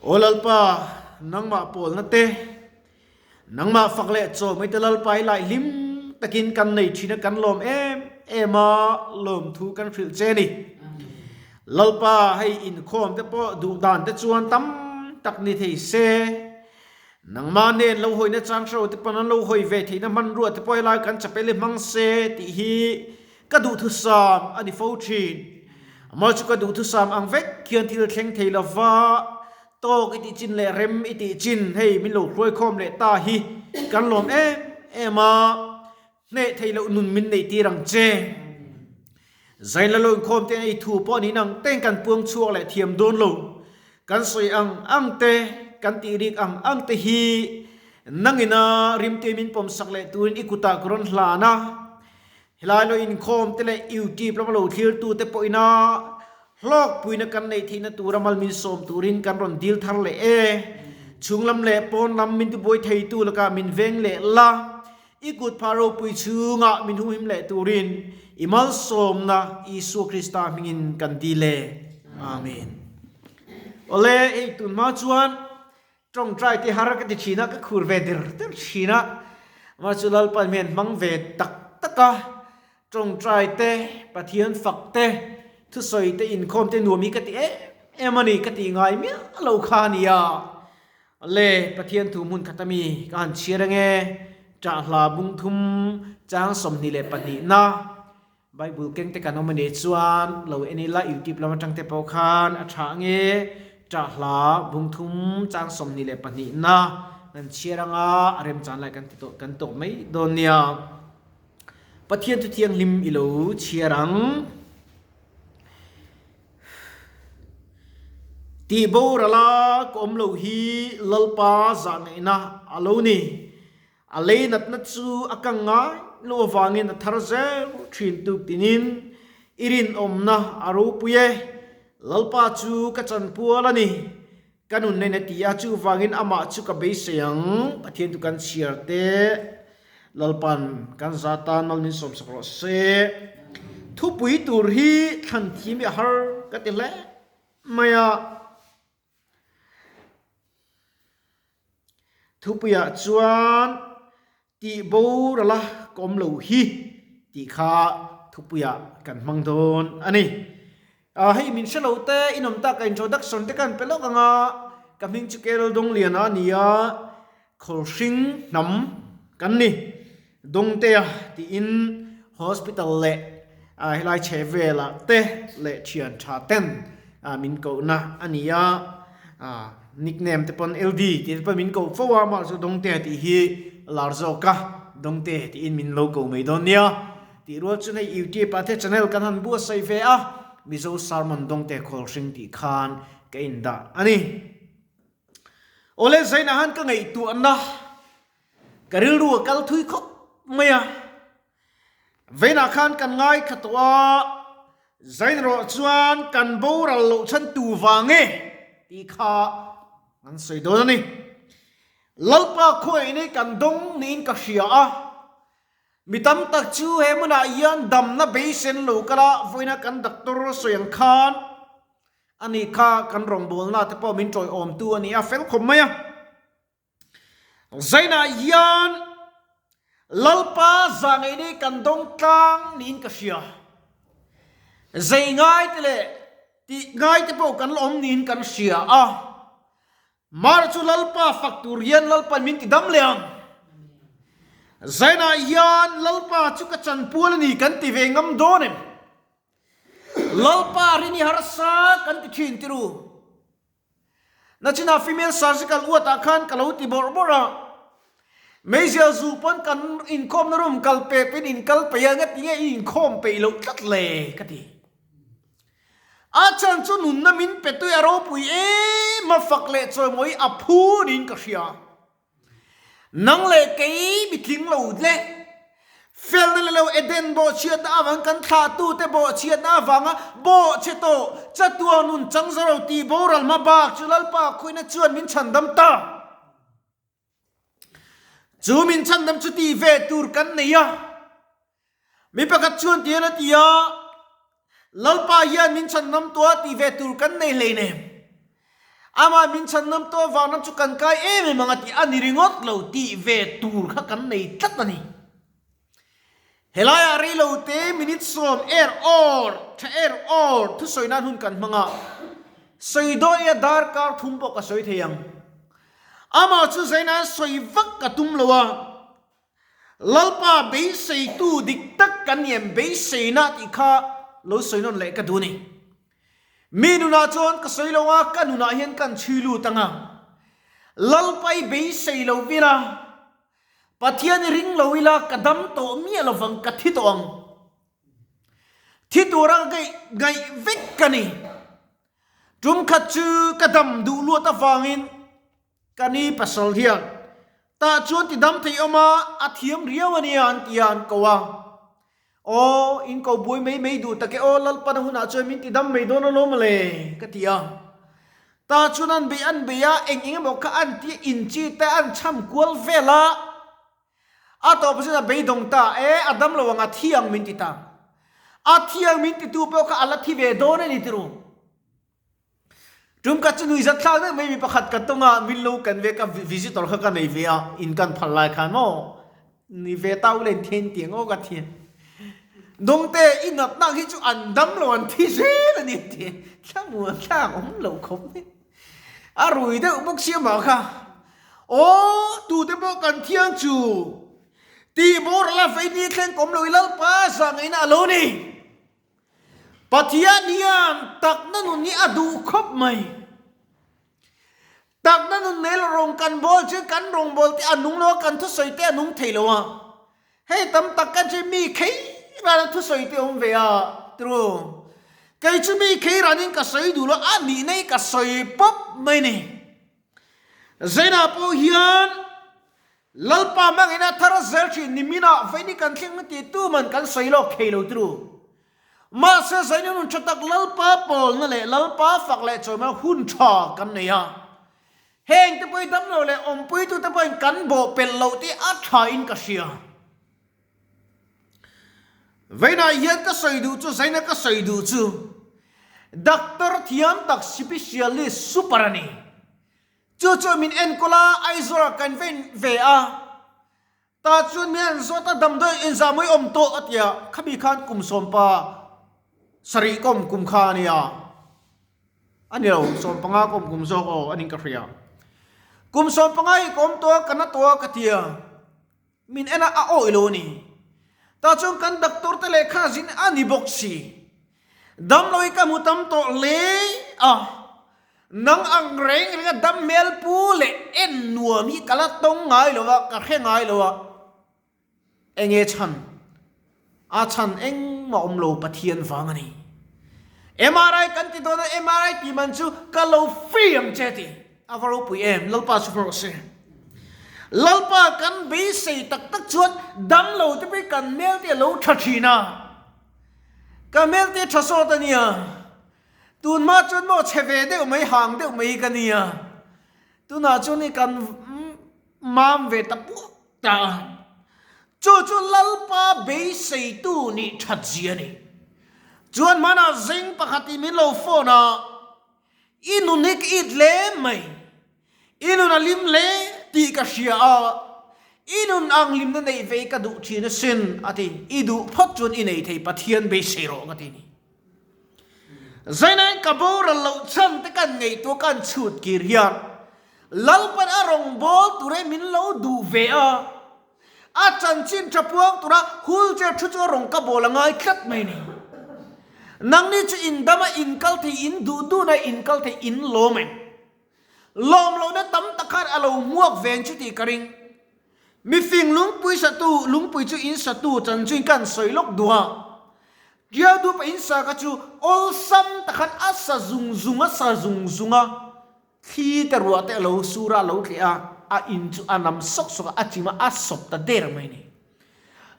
Aw Lalpa, nangmah pawlna te, nangmah fak leh chaw mai te Lalpa hi lai hlim takin kan nei thin a, kan lawm em em a, lawmthu kan hrilh che a ni. Lalpa, hei inkhawm te pawh duh dan te chuan tam tak ni thei se. Nangmah nen lo hawina chang hro te pawn an lo hawi ve theihna hmanrua te pawh helai kan chapel hi hmang se tih hi ka duhthusam a ni fo thin. Amah chu ka duhthusam ang vek khian thil thleng thei lova tawk i tih chin leh rem i tih chin hei min lo hruaikhawm leh ta hi kan lawm em em a. Hneh theih loh nun min neih tir ang che. Zain la lo inkhawm te ei thu pawh niin ang teng kan puang chhuak leh thiam dawn lo. Kan sawi ang ang te, kan tih rik ang ang te hi nangina rimte min pawm sak leh turin i kutah ka rawn hlan a. Helai lo inkhawm te leh YouTube lama lo thlir tu te pawhina hlawkpuina kan neih theihna tura mal min sawm turin kan rawn dil thar leh e. Chhunglam leh pawn lam min tibuai theitu lakah min veng leh la. I kut phah ropui chhungah min humhim leh turin i malsawmna Isua Krista hmingin kan dil e. Amen. Awle, hei tun hma chuan tawngtai te har ka ti thin a, ka khur ve der der thin a. Amah chu Lalpan hian hmang ve tak tak a, tawngtai te, Pathian fak te, thusawi te, inkhawm te nuam hi ka ti em em a ni, ka ti ngai miah lo kha a nia. Le Pathian thu hmun khat ami ka han chhiar ange, ṭah hla bung thum chang 22 na Bible keng te kan awm anih chuan lo en ila YouTube lam atang te pawh khan a ṭha ange, ṭah hla bung thum chang 22 na kan chhiar anga a remchan lai kan ti tawh kan tawh mai dawn nia. Pathian thu thianghlim i lo chhiar ang. Tih borala ka awm lo hi Lalpa zah ngaihna a lo ni. A lei natna chu a kang ngai lo avangin a thar zel thin tuk tinin i rinawmna a ropui e. Lalpa chu ka chanpual a ni. Ka nun nen a ti a, chuvangin amah chu ka beisei ang. Pathian chu kan chhiar teh. Lalpan kan za tan mal min sawmsak rawh se. Thupui tur hi thlan thim i a har ka ti hle mai a. Thupuiah chuan tih boral a ka awm lo hi tih kha thupuiah kan hmang dawn a ni. Hei min hre lo te in awm tak a introduction te ka han pe lawk ang a, ka hming chu Carol Dongliana a ni a, Khawlhring hnam kan ni Dongtea tiin hospital leh helai chhe velah te leh thian tha ten min kohna a ni a, nickname te pawn LD tih te pawn min koh fo a, mahse Dongtea tih hi lar zawk a, Dongte tiin min lo ko mai dawn nia tih rual chuan hei YouTube ah te channel kan han buatsaih ve a, Mizo Sermon Dongte Khawlhring tih khan ka indah a ni. Awle Zainah han ka ngaihtuahna Ka rilru a kal thui khawp mai a, veinah khan kan ngaithla tawh a, zain rawh chuan kan boral loh chhan tu vang e tih kha an sawi dawn a ni. Lalpa khawiah nei kan dawng niin ka hria a, mi tam tak chu he hmunah hian damna beisen lo kal a, vawiina kan doctor sawi ang khan ani kha kan rawngbawlna te pawh min tawiawmtu a ni a, fel khawp mai a. Zainah hian Lalpa zahngeih kan dawng tlang niin ka hria. Zei ngai te leh tih ngai te pawh kan la awm niin kan hria a. Mara chu Lalpa fak tur hian Lalpa'n min ti dam leh ang. Zainah hian Lalpa chu ka chanpual a ni kan ti ve ngam dawn em? Lalpa rin i harsa kan ti thin tiru. Nachina female surgical ward ah khan ka lo ti bawrh bawrh a, meizial zu pawn kan inkhawmna room kal pep in in kal peih a, nga tinge i inkhawm peih loh tlat le ka ti. A chhan chu nunna min pe tui a ropui em a fak leh chawimawi a phu niin ka hria. Nang leh kei mitling lo le. Felna le lo Eden bawhchhiatna avang kan thlahtute bawhchhiatna avanga bawhchhe tawh chatuang nun chang zaro tih boral hma bak chu Lalpa khuaina chuan min chhandam ta. Chu min chhandam chu tih ve tur kan nei a. Mi pakhat chuan tihian a ti a, Lalpa hian min chhandam tawh a tih ve tur kan nei hleinem. Amah min chhan nam tawh avang ram chu kan kai em em ang a tih a ni ringawt lo tih ve tur kha kan nei tlat a ni. Helaiah reilote minute sawm er awr, tha er awr thusawi nan hun kan hmang a, sawi dawn ila darkar thum pawh ka sawi thei ang. Amah chu zaina sawi vak ka tum lo a, Lalpa beiseitu dik tak kan ni em beiseina tih kha lo sawi nawn leh ka duh a ni. Mi nunah chuan ka sawi lo a, ka nunah hian kan chhui lut ang a, Lalpa i beisei lo ila, Pathian i ring lo ila ka dam tawh miah lovang ka thi tawh ang. Thi tura ka ngaih vek ka ni. Tum khat chu ka dam duh luat avangin ka ni pasal hian tah chuan ti dam thei awm a, a thiam riau a nia an ti a an ko a. Aw, in ko buai mai mai duh tak e aw, Lalpana hunah chuan min ti dam mai dawn alawm le, ka ti a. Tah chuan an bei an bei a, eng eng emaw kha an ti a, in chi te an chham kual vel a. A tawp chuan a beidawng ta, e, a dam lo ang, a thi ang min ti ta. A thi ang min titu pawh kha a la thi ve dawn a ni tiru. Tum ka chu nui zat thlak deuh mai mi pakhat ka tawng a, min lo kan ve ka visitor kha ka nei ve a, in kan phal lai khan maw ni ve ta u len then tiang aw ka thian. Dawngte i natnak hi chu an dam lo an thi zel a ni a ti, thlamuan thlak awm lo khawp mai. A rui deuh bawk sia mah kha. Aw tute pawh kan thiang chu tih boral a vei ni thleng kawm lo i Lalpa zah ngaihna a lo ni. Pathian hian takna nun hi a duh khawp mai. Takna nun nei lo rawng kan bawl chu kan rawngbawlte a nung lo a, kan thusawi te a nung thei lo a. Hei tam tak kan chu mi khei rana thusawi te awm ve a, tru. Kei chu mi khei ranin ka sawi duh lo, a nihna hi ka sawi pawp mai ni. Zainah pawh hian Lalpa hmangin a thar zel thin ni minah vei ni kan thleng ti tu man kan sawi lawk thei lo tru. Mahse zaina nun tha tak Lalpa pawlna leh Lalpa fak leh chawimawina hun tha kan nei a. Heng te pawh hi damlo leh awmpuitu te pawhin kan bawh pelh loh tih a tha in ka hria. Veinah hian ka sawi duh chu zaina ka sawi duh chu Doctor thiam tak sipisialist super a ni. Chu chu min enkawl a, Aizawl kan vein ve a, tah chuan min an zawt a, damdawi inzahmawih awm tawh a ti a, khami khan kum sawmpa sarih ka awm kum kha a nia, a ni lo, sawmpanga ka awm kum zawk aw a ning ka hria. Kum sawmpanga hi ka awm tawh a, ka na tawh a ka ti a. Min en a, a awih lo a ni. Tah chuan kan doctor te lehkha zin a ni bawk si. Damlo hi ka hmu tam tawh hle a, nang ang reng reng a dam hmel pu leh en nuam hi ka la tawng ngai lo a, ka hre ngai lo a. Enge chhan? A chhan engmah awm lo Pathian vang a ni. MRI kan ti dawn a, MRI tih man chu ka lo free ang che ti. A va ropui em, Lalpa chu hmawrh se. Lalpa kan beisei tak tak chuan dam lo te pawh kan hmel te a lo tha thin a. Ka hmel te tha sawt a nia. Tun hma chuan maw chhe ve deuh mai, hang deuh mai ka nia. Tunah chuan i kan mam ve ta puak ta a. Chu chu Lalpa beiseitu nih that zia a ni. Chuan hmanah zing pakhatin min lo phone a, I nun hi ka it hle mai, i nun a hlim hle tih ka hria a, i nun ang hlimna neih ve hi ka duh thin asin a ti. I duh phawt chuan i nei thei Pathian beisei rawh ka ti a ni. Zainain ka boral loh chhan te kan ngaihtuah kan chhut kir hian Lalpan a rawngbâwl tura min lo duh ve a, a chanchin ṭha puang tura wheelchair ṭhu chu a rawn ka bawl a ngai tlat mai ni. Nangni chu in dama in kal thei, in duh duhna in kal thei, in lawm em? Lawm lohna tam tak khan a lo hmuak ve ang chu tih ka ring. Mifing lungpui satu, lungpui chu in satu chanchin kan sawi lawk duh a. Ṭiau dupa in sa kha chu awlsam tak khan a sa zung zung a sa zung zung a. Thli te ruah te a lo sur a, a lo tleh a, a in chu a nam sawk sawk a, a chim a, a sawp ta der mai a ni.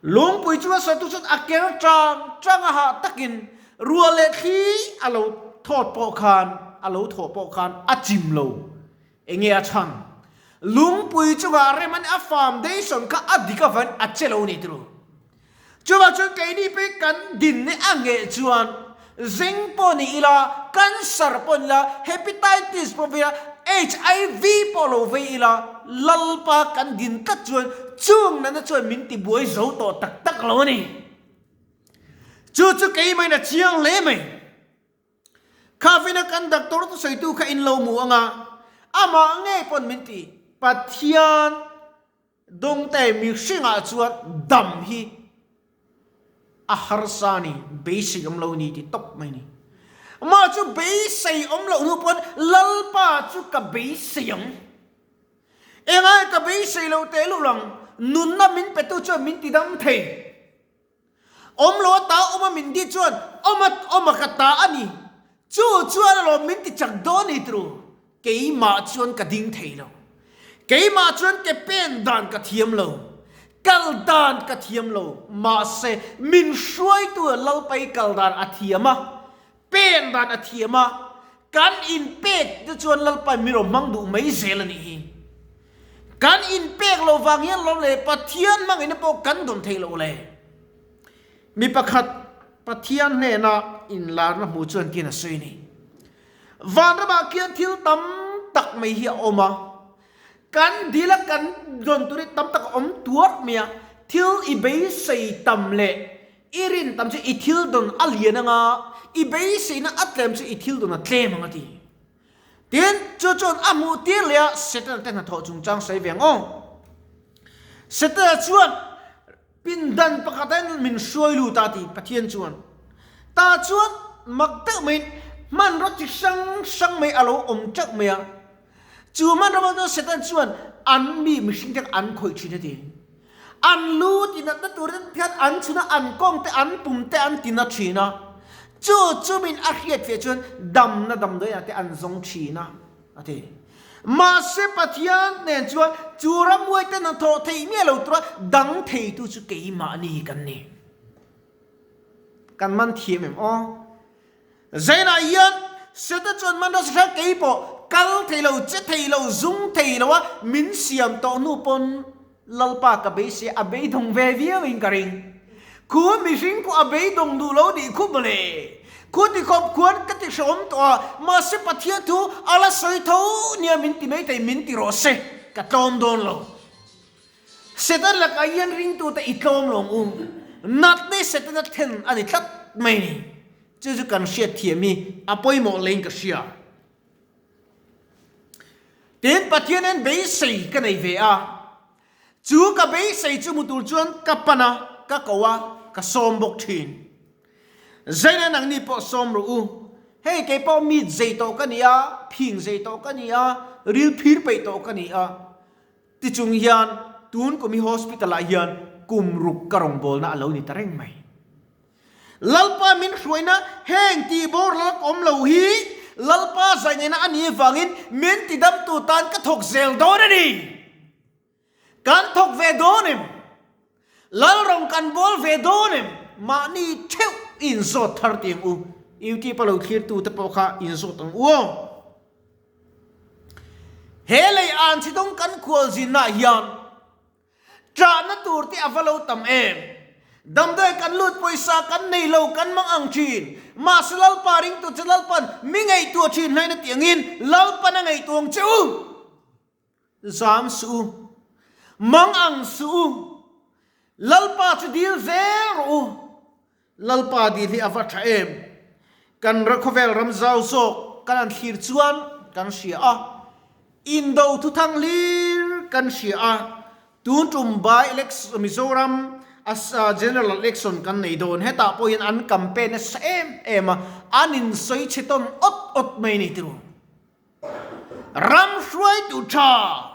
Lungpui chu a sawtu chuan a ker chang chang a hah takin ruah leh thli a lo thawt pawh khan, a lo thawh pawh khan a chim lo. Enge a chhan? Lungpui chungah rem an a foundation kha a dik avangin a che lo a ni tiro. Chuvang chuan keini pawh kan dinna a ngheh chuan. Zeng pawh ni ila, cancer pawh ni ila, hepatitis pawh vei ila, HIV pawh lo vei ila, Lalpa kan din tlat chuan chung nana chuan min tibuai zo tawh tak tak lo a ni. Chu chu keimahin a chiang hle mai. Khafina kan doctor thusawitu kha in lo hmu anga, amah ngei pawn min ti, Pathian dawngte mihringah chuan dam hi a harsa a ni, beisei awm lo a ni ti tawp mai a ni. Mah chu beisei awm loh hnu pawn Lalpa chu ka beisei ang. Engai ka beisei loh tehlul ang, nunna min petu chuan min tidam thei. Awm lo a ta awm a min di chuan awm a awm a ka ta a ni. Chu chuan alawm min ti chak dawn ni tru. Keimah chuan ka ding thei lo. Keimah chuan ke pen dan ka thiam lo. Kal dan ka thiam lo. Mahse min hruaitu Lalpai kal dan a thiam a, pen dan a thiam a, kan inpek te chuan Lalpai min rawn hmang duh mai zel a nih hi. Kan inpek loh vang hian lawm le Pathian hmangin pawh kan dawn thei lo le. Mi pakhat Pathian hnena inlarna hmu chuan kian a sawi a ni. Vanramah khian thil tam tak mai hi a awm a, kan dila kan dawn tur hi tam tak a awm tuar mai a, thil i beisei tam leh i rin tam chu i thil dawn a lian anga, i beiseina a tlem chu i thil dawn a tlem ang a ti. Tin, chu chuan a hmuh tir leh a, Setana te hnathawh chungchang sawi ve ang aw. Setana chuan pindan pakhat in min hruai lut a ti Pathian chuan. Tah chuan mak deuh maiin hmanraw chi hrang hrang mai a lo awm teuh mai a. Chu hmanraw chuan Setana chuan an mi mihring te an khawih thin a ti. An lu tinatna turin hian an chhun a, an kawng te, an pum te an tina thin a. Chu chumin a hriat feh chuan damna damdawiah te an zawng thin a, a ti. Mahse Pathian nen chuan chu ramhuai te hnathawh theih miah lo tura dang theitu chu keimahni kan ni. Kan man thiam em aw? Zainah hian Seta chuan man rasa hrang kei pawh kal thei lo, che thei lo, zung thei lo a min siam tawh hnu pawn Lalpa ka beisei a beidawng ve viau in ka ring. Khu mihring khu a beidawng duh lo nih khu mawle. Khu ti khawp khuan ka ti hrehawm tawh a, mahse Pathian thu a la sawi tho nia min ti mai thei min ti rawh se, ka tlawm dawn lo. Satan lakah hian ringtute i tlawm lo ang u. Natna hi Setana thlen a ni tlat mai ni. Chu chu kan hriat thiam hi a pawimawh leiin ka hria. Tin, Pathian hian beisei ka nei ve a. Chu ka beisei chu hmu tur chuan ka pan a, ka ko a, ka sawm bawk thin. Zaina nangni pawh sawm rawh u. Hei kei pawh mi zei tawh ka ni a, phing zei tawh ka ni a, ril phir peih tawh ka ni a. Tichung hian tun kum hi hospital ah hian kum ruk ka rawngbawlna a lo ni ta reng mai. Lalpa min hruaina heng tih bawr lak awm lo hi Lalpa zaingaihna a nih avangin min tidamtu tan ka thawk zel dawn a ni. Kan thawk ve dawn em? Lalrawng kan bawl ve dawn em? Mahni theuh inzawt thar ti ang u. YouTube a lo thlirtu te pawh kha inzawt ang u aw. He lei an chi dawng kan khual zinna hian ṭahna tur te a va lo tam em? Damdawi kan lut pawisa kan nei lo kan mang ang ṭhin. Mahse Lalpa ringtu che Lalpan mi ngaihtuah ṭhin hlain a tih angin Lalpan a ngaihtuah ang che u. Zam suh u. Mang ang suh u. Lalpa chu dil zel rawh u. Lalpa dil hi a va tha em? Kan khawvel ram zau zawk kan an thlir chuan kan hria a, indo thuthang hlir kan hria a, tun tum by election Mizoram general election kan nei dawn hetah pawhin an campaign nasa em em a, an insawi chhe tawn awt awt mai a ni tiraw? Ram hruaitu tha,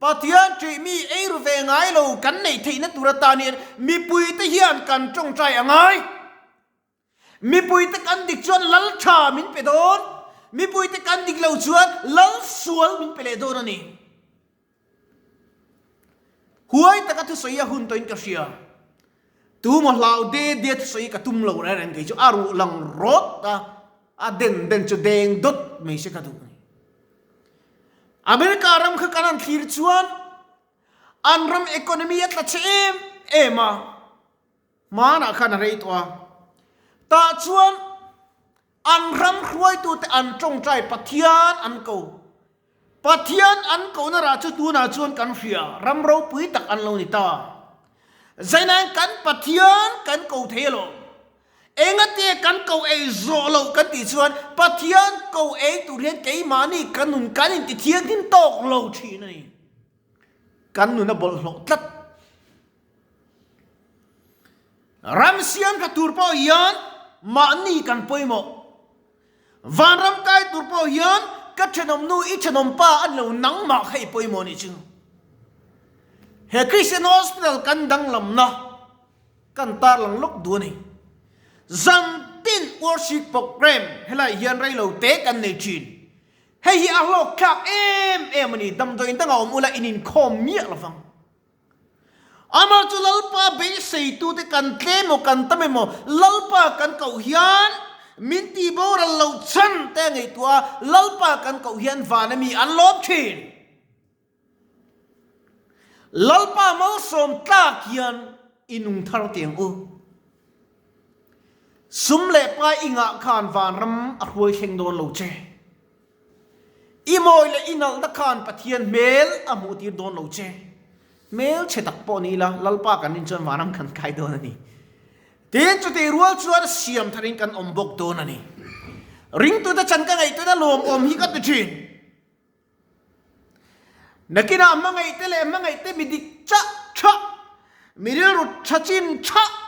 Pathian ṭih mi ei ru ve ngai lo kan neih theihna tur atan hian mipuite hian kan ṭawngṭai a ngai. Mipuite kan dik chuan lal ṭha min pe dawn, mipuite kan dik lo chuan lal sual min pe leh dawn a ni. Huai taka thusawi a hun tawhin ka hria. Tumaw hlau de de thusawi ka tum lo reng reng kei chu a ruh lang rawt a, a den den chu deng dawt mai se ka duh a ni. America ram kha kan han thlir chuan an ram economy a tla chhe em em a, hmanah khan a rei tawh a. Tah chuan. An ram hruaitute an tawngtai Pathian an ko. Pathian an kohna rah chu tunah chuan kan hria, ram ropui tak an lo ni ta. Zainain kan Pathian kan ko thei alawm. Engate kan ko ei zawh loh kan tih chuan Pathian ko ei tur hian keimahni kan nun kan inti thianghlim tawk lo thin a ni. Kan nun a bawlhhlawh tlat. Ram siam tha tur pawh hian mahni kan pawimawh. Vanram kai tur pawh hian ka thenawm nu i thenawm pa a ni lo nangmah kha i pawimawh nih chu. He Christian Hospital kan danglamna kan tarlang lawk duh a ni. Zantin worship program helai hian reilo te kan nei thin. Hei hi a hlawk thlak em em a ni, damdawiin dangah awm ula in inkhawm miah lovang. Amah chu Lalpa beiseitute kan tlem emaw kan tam emaw Lalpa kan koh hian min tih boral loh chhan te a ngaihtuah a, Lalpa kan koh hian vana mi an lawm thin. Lalpa malsawm tlak hian i nung thar tiang u. Sum leh pai i ngah khan vanram a hruai thleng dawn lo che. I mawi leh i nalhna khan Pathian hmel a hmuh tir dawn lo che. Hmel chhe tak pawh ni ila, Lalpa kan rin chuan vanram kan kai dawn a ni. Tin, chutih rual chuan siam tharin kan awm bawk dawn a ni. Ringtute chan ka ngaihtuahna lawmawm hi ka ti thin. Nakinah hmangaihte leh hmangaihte mi dik chah chah, mi rilru tha chin chah,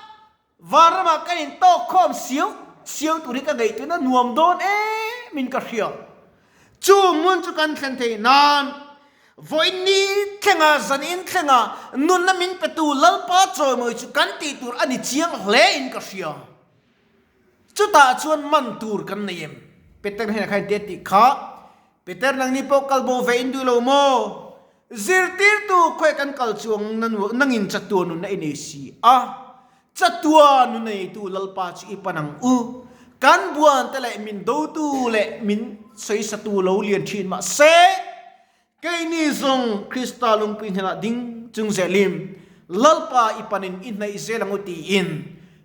Vanramah ka intawk khawm siau siau tur hi ka ngaihtuahna nuam dawn em in ka hria. Chu hmun chu kan thlen theih nan vawiin ni thlenga zanin thlenga nunna min petu Lalpa chawimawi chu kan tih tur a ni chiang hle in ka hria. Chutah chuan man tur kan nei em? Peter hnenah khan engtia tih kha, Peter nangni pawh kal bo ve in duh lo maw? Zirtirtu khawi kan kal chuang nangin chatuan nunna i nei si a, chatuan nunna neitu Lalpa chu i pan ang u. Kan buante leh min dotu leh min sawisatu lo lian thin mah se, keini zawng Krista lungpui hnenah ding chung zelim Lalpa i panin i hnaih zel ang u tiin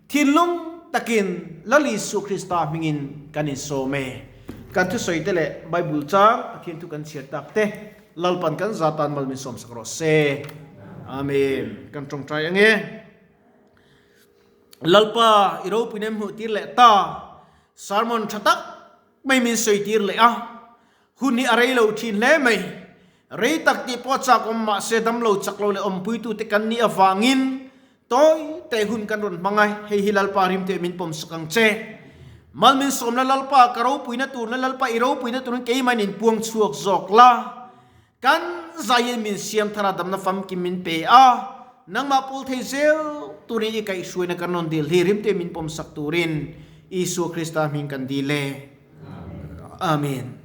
Thinlung takin Lal Isu Krista hmingin kan insawm e. Kan thusawi te leh Bible chang Pathian thu kan chhiar tak te Lalpan kan za tan mal min sawmsak rawh se. Amen. Kan tawngtai ange. Lalpa i ropui nem hmuh tir leh ta. Sermon tha tak mai min sawi tir leh a. Hun hi a rei lo thin hle mai. Rei tak tih pawh chak awm mah se dam lo chak lo leh awmpuitute kan nih avangin tawi te hun kan rawn hmang a, hei hi Lalpa rimte min pawm sak ang che. Mal min sawm la Lalpa, ka ropuina tur la Lalpa i ropuina turin keimahin in puang chhuak zawk la. Kan zaiin min siam thar a damna famkim min pe a, nangmah pawl thei zel turin i kaihhruaina kan rawn dil hi rimte min pawm sak turin Isua Krista hming kan dil e. Amen.